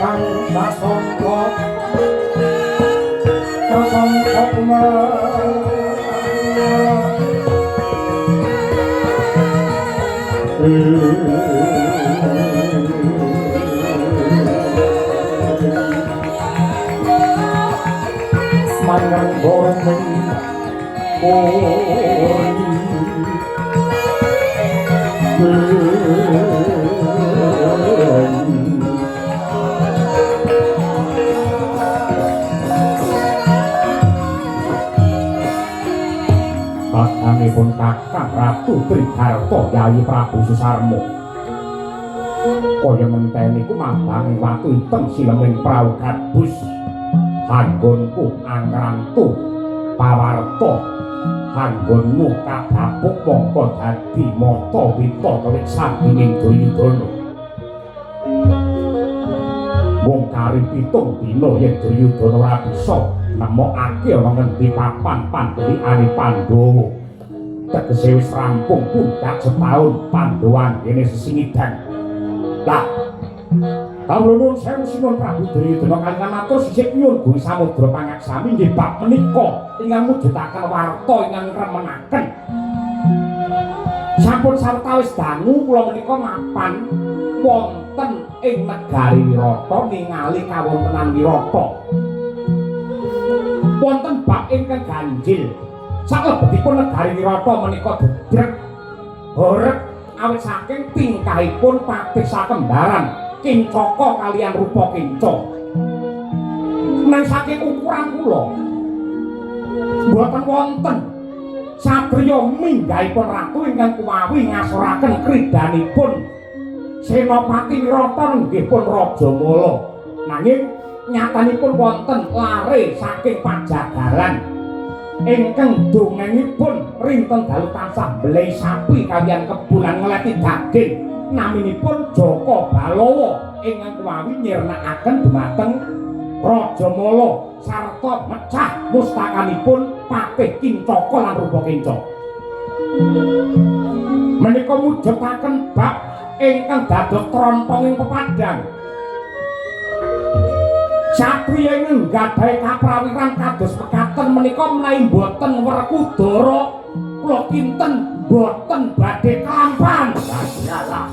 Kang sasongko sasongko mangan goreng ori. Kakanipun Kakang Ratu Trigarta Yayi Prabu Susarma kaya ngenteni ku mambange watu item sileming prau gabus anggonku angrantu pawarta anggonmu kadapuk mongko dadi mata wita kawit sanggining Duryudana. Mung kari 7 dina yen Duryudana ora bisa nemokake ana ngendi papan pandelikane Pandhawa, tegese wis rampung pundak setahun Pandhawa anggene sesingidan. Lah kawula nuwun sewu Sinuwun Prabu Duryudana kaliyan matur sisih nyuwun Guwi Samudra pangaksami nggih bab menika ingkang mujudaken warta ingkang remenaken. Sampun sawetawis dangu kula menika mapan wonten ing negari Wirata ningali kawontenan Wirata. Wonten bab ingkang ganjil. Saklebetipun negari Wirata menika dedrek horeg awit saking tingkahipun patih sakembaran Kincaka kaliyan rupa kinca. Nang saking ukuran kula mboten wonten satriya minggahipun ratu ingkang kuwawi ngasoraken kridanipun Senopati Wirata nggih pun Rajamala. Nanging nyatanipun wonten lare saking pajagalan ingkang dongengipun rinten dalu tansah mbelai sapi kaliyan kebulan ngeleti daging naminipun Jaka Balawa ingkang kuwawi nyirnakaken dumateng Rajamala sarta mecah mustakanipun Patih Kincaka lan Rupa Kinca. Menika mujudaken bab ingkang dados tromponging pepadang. Satriya ingkang nggadahi kaprawiran kados mekaten menika menawi boten Werkudara kula kinten boten badhe kelampan. Lah.